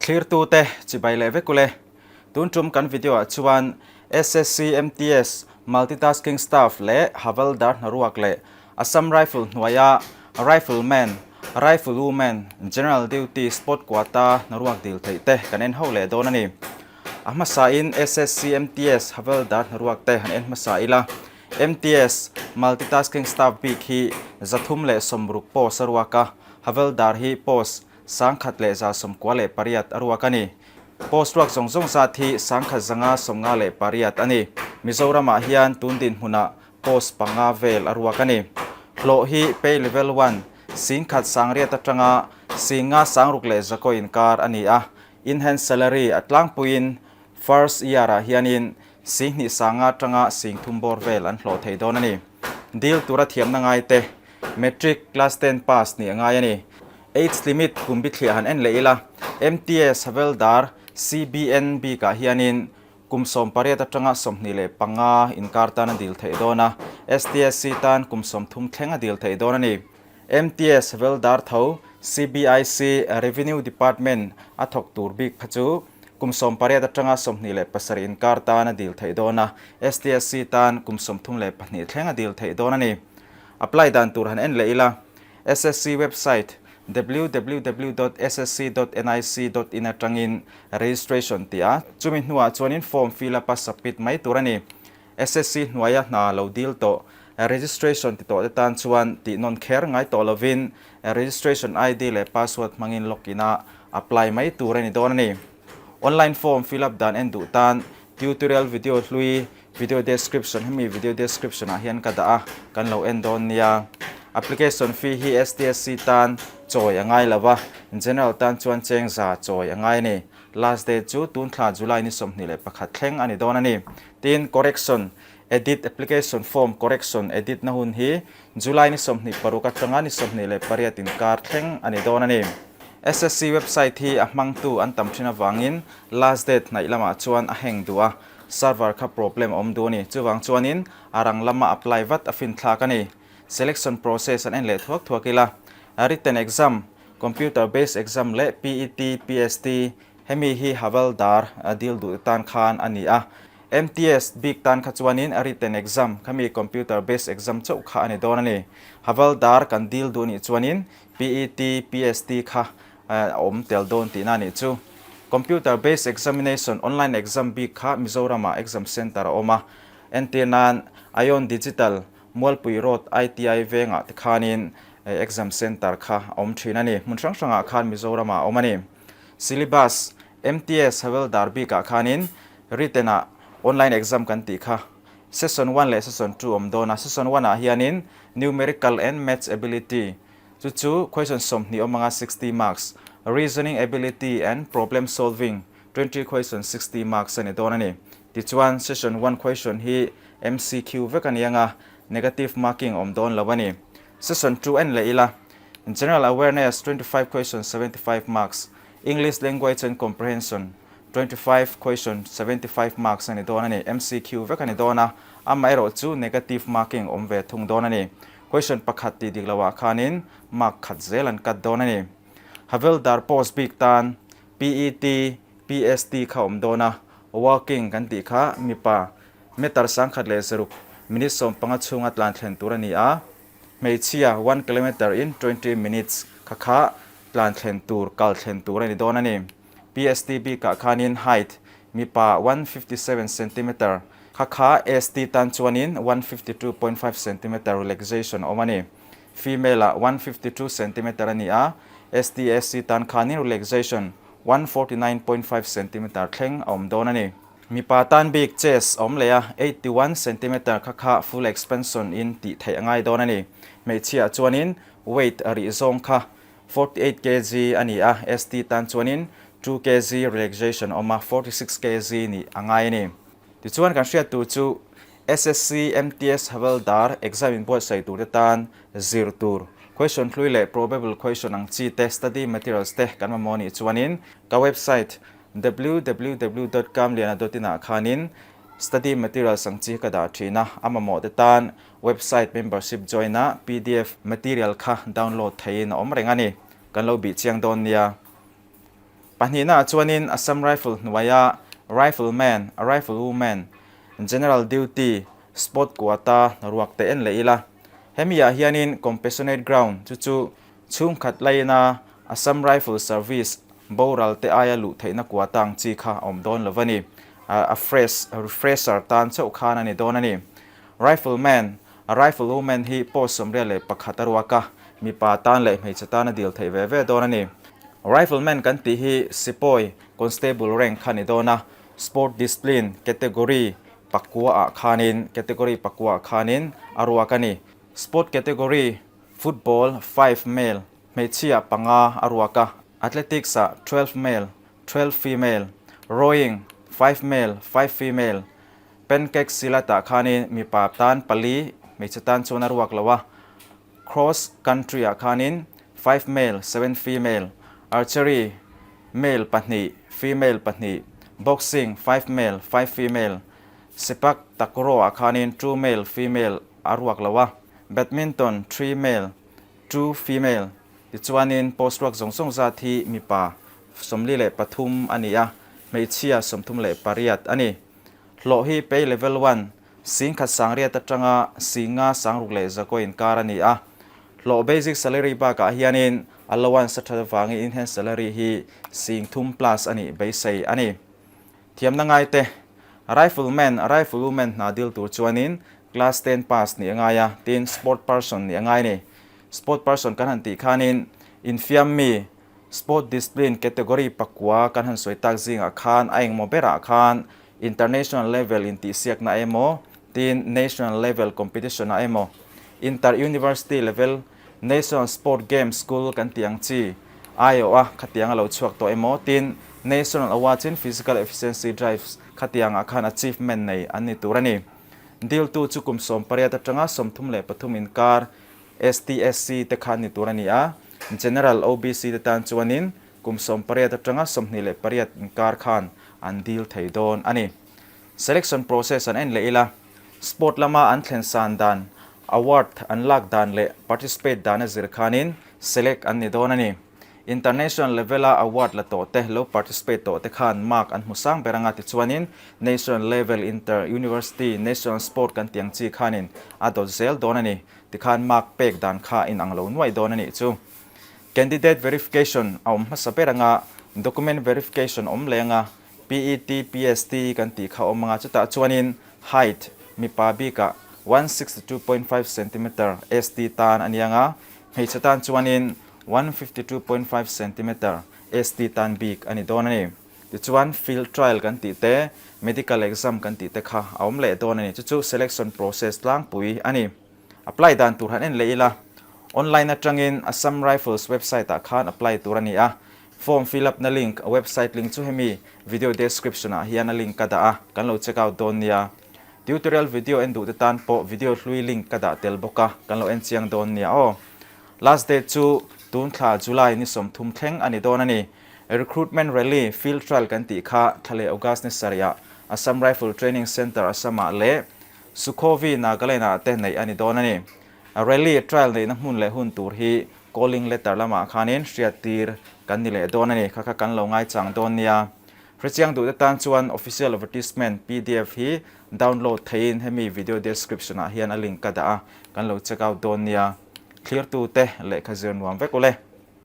Thlirtute chibai leh vek ule. Tun tum kan video ah chuan SSC MTS Multitasking Staff leh Havaldar hnaruak leh Assam Rifle hnuaia Rifleman, Riflewoman, General Duty Spot Quota hnaruak dil theih te kan en ho leh dawn a ni. A hmasain SSC MTS Havaldar hnaruak te han en hmasa ila. MTS Multitasking Staff bik hi 360 post a ruak a, Havaldar hi post 1198 a ruak a ni. Post ruak zawng zawng zat hi 1558 a ni. Mizoramah hian tun dinhmunah post panga vel a ruak a ni. Hlawh hi Pay Level One, 10,000 800 atanga 5,000 600 leh zakaw inkar a ni a. Enhanced Salary a tlangpuiin First year ah hianin 2500 atanga 3000 bawr vel an hlawh thei dawn a ni. Dil tura thiamna ngai te Matric Class Ten pass nih a ngai a ni. Age limit kum bithliah han en leh ila, MTS Havildar CBN bikah hianin kum 18 atanga 25 inkar tan a dil theih dawn a, STSC tan kum 30 thleng a dil theih dawn a ni. MTS Havildar tho CBIC Revenue Department a thawk tur bik kha chu kum 18 atanga 27 inkar tan a dil theih dawn a, STSC tan kum 32 thleng a dil theih dawn a ni. Apply dan tur han en leh ila, SSC website www dot ssc dot nic dot in atangin registration tih a, chumi hnuah chuanin form fill up a submit mai tur a ni. SSC hnuaia hna lo dil tawh registration ti tawh te tan chuan tih nawn kher ngai tawh lovin registration ID leh password hmangin login a apply mai tur a ni dawn a ni. Online form fill up dan en duh tan tutorial video hlui Video description hemi video description ah hian ka dah a, kan lo en dawn nia. Application fee hi STSC tan chawi a ngai lo va, general tan chuan cheng za chawi a ngai a ni. Last date chu tun thla July ni 21 thleng a ni dawn a ni. Tin, correction, edit application form correction edit na hun hi July ni 26 atanga ni 28 inkar thleng a ni dawn a ni. SSC website hi a hmangtu an tam thin avangin last date hnaih lamah chuan a heng duh a, Server kha problem a awm duh a ni. Chuvang chuanin a rang lama apply vat a finthlak a ni. Selection process an en leh thuak thuak ila. Written exam, computer based exam leh PET, PST hemi hi Havaldar dil duh te tan khan a ni a. MTS bik tan kha chuanin written exam khami computer based exam chauh kha a ni dawn a ni. Havaldar kan dil duh nih chuanin PET, PST kha a awm tel dawn tihna a nih chu. Computer based examination, online exam bik kha Mizoramah exam centre a awm a. Entir nan Ion Digital, Mualpui Road ITI vengah te khanin exam centre kha a awm thin a ni. Hmun hrang hrangah khan Mizoramah a awm a ni. Syllabus, MTS Havildar bikah khanin written ah online exam kan tih kha session one leh session two awm dawn a. Session one ah hianin numerical and maths ability, Chu chu question 20 awm anga 60 marks, reasoning ability and problem solving 20 question 60 marks a ni dawn a ni. Tichuan session one question hi MCQ vek a ni anga negative marking awm dawn lo a ni. Session two en leh ila general awareness 25 question 75 marks, English language and comprehension 25 question 75 marks a ni dawn a ni, MCQ vek a ni dawn a, amaherawh chu negative marking awm ve thung dawn a ni. Question pakhat tih dik loah khanin mark khat zel an cut dawn a ni. Havildar post bik tan PET, PST kha awm dawn a, walking kan tih kha mipa meter 1006 minute 15 chhunga tlan thlen tur a ni a, hmeichhia one kilometer in 20 minutes kha kha tlan thlen tur kal thlen tur a ni dawn a ni. PST bikah khanin height mipa 157 centimeter kha kha ST tan chuanin 152.5 centimeter relaxation awm a ni. Female ah 152 centimeter a ni a, STSC tan khanin relaxation 149.5 centimeter thleng a awm dawn a ni. Mipa tan bik chest a awm leh a, 81 centimeter kha kha full expansion in tih theih a ngai dawn a ni. Hmeichhia chuanin weight a rih zawng kha 48 kg a ni a, ST tan chuanin 2 kg relaxation a awm a, 46 kg nih a ngai a ni. Tichuan kan hriat tur chu SSC, MTS, Havildar exam inbuatsaih tur te tan zir tur question hlui leh probable question ang chi te study materials te kan mamawh nih chuanin ka website www dot kamliana dot in ah khanin study materials ang chi ka dah thin a, a mamawh te tan Website membership join a pdf material kha download theihin a awm reng a ni. Kan lo bih chiang dawn nia. Pahnihnaah chuanin Assam Rifle hnuaia Rifleman, Riflewoman, General Duty, Spot Quota ruak te en leh ila. Hemi-ah hianin Compassionate Ground chu chu chhungkhat laina Assam Rifle Service boral te aia luh theihna quota ang chi kha a awm dawn lo a ni. A fresh, refresher tan chauh khan a ni dawn a ni. Rifleman, Riflewoman hi post 31 a ruak a, mipa tan leh hmeichhe tan a dil theih ve ve dawn a ni. Rifleman kan tih hi Sepoy Constable rank kha ni dawn a, Sport Discipline category pakua ah khanin category pakua ah khanin a ruak a ni. Sport category Football five male hmeichhia panga a ruak a, Athletics ah 12 male, 12 female, Rowing five male, five female, Pancake silat ah khanin mipa tan pali hmeichhe tan chuan a ruak lo a, Cross country ah khanin five male, seven female, Archery male pahnih, female pahnih, Boxing five male, five female, Sepak takraw ah khanin two male, female a ruak lo a, Badminton three male, two female tichuanin post ruak zawng zawng zat hi mipa 43 a ni a, hmeichhia 38 a ni. Hlawh hi pay level one, 10,100 atanga 5,600 inkar a ni a. Hlawh basic salary bakah hianin allowance a that avangin enhanced salary hi 30,000 plus a nih beisei a ni. Thiamna ngaite, Rifleman, Riflewoman hna dil tur chuanin class ten pass nih a ngai a, tin sport person nih a ngai a ni. Sport person kan han tih khanin infiam mi, Sport discipline category pakua kan han sawi tak zingah khan a engmaw berah khan international level intihsiakna emaw tin national level competition ah emaw inter university level national sport games school kan tih ang chi aiawh a khatiang a lo chhuak tawh emaw tin national awards in physical efficiency drives khatiangah khan achievement nei an ni tur a ni. Diltu chu kum 18 atanga 33 inkar STSC te kha ni tur a ni a, General OBC te tan chuanin kum 18 atanga 28 inkar khan an dil thei dawn a ni. Selection process an en leh ila, sport lama an thlen san dan, award an lak dan leh participate dan a zir khanin select an ni dawn a ni. International level a award la tawh te, lo participate tawh te khan mark an hmu sang ber anga tichuanin National level inter university national sport kan tih ang chi khanin a dawt zel dawn a ni. Tikhan mark pek dan kha inang lo nuaih dawn a nih chu. Candidate verification a awm hmasa ber anga document verification awm leh anga PET, PST kan tih kha awm anga chutah chuanin height mipa bikah 162.5 centimeter ST tan a ni anga hmeichhe tan chuanin 152.5 centimeter ST tan bik a ni dawn a ni. Tichuan field trial kan tih te, medical exam kan tih te kha a awm leh dawn a ni. Chu chu selection process tlangpui a ni. Apply dan tur han en leh ila, online atangin Assam Rifles website ah khan apply tur a ni a. Form fill up na link, a website link chu hemi video description ah hian a link ka dah a, kan lo check out dawn nia. Tutorial video en duh te tan pawh video hlui link ka dah tel bawk a, kan lo en chiang dawn nia aw. Last date chu tun thla July ni 30 thleng a ni dawn a ni. Recruitment Rally, Field Trial kan tih kha thla leh August ni sarih ah Assam Rifle Training Centre Assam ah leh Sukhovi Nagaland ah te neih a ni dawn a ni. Rally trial neihna hmun leh hun tur hi calling letter lamah khanin hriattir kan ni leh dawn a ni. Kha kha kan lo ngaichang dawn nia. Hrechiang duhte tan chuan official advertisement pdf hi download theihin hemi video description ah hian a link ka dah a, kan lo check out dawn nia. Thlirtute lehkha zir nuam vek ule.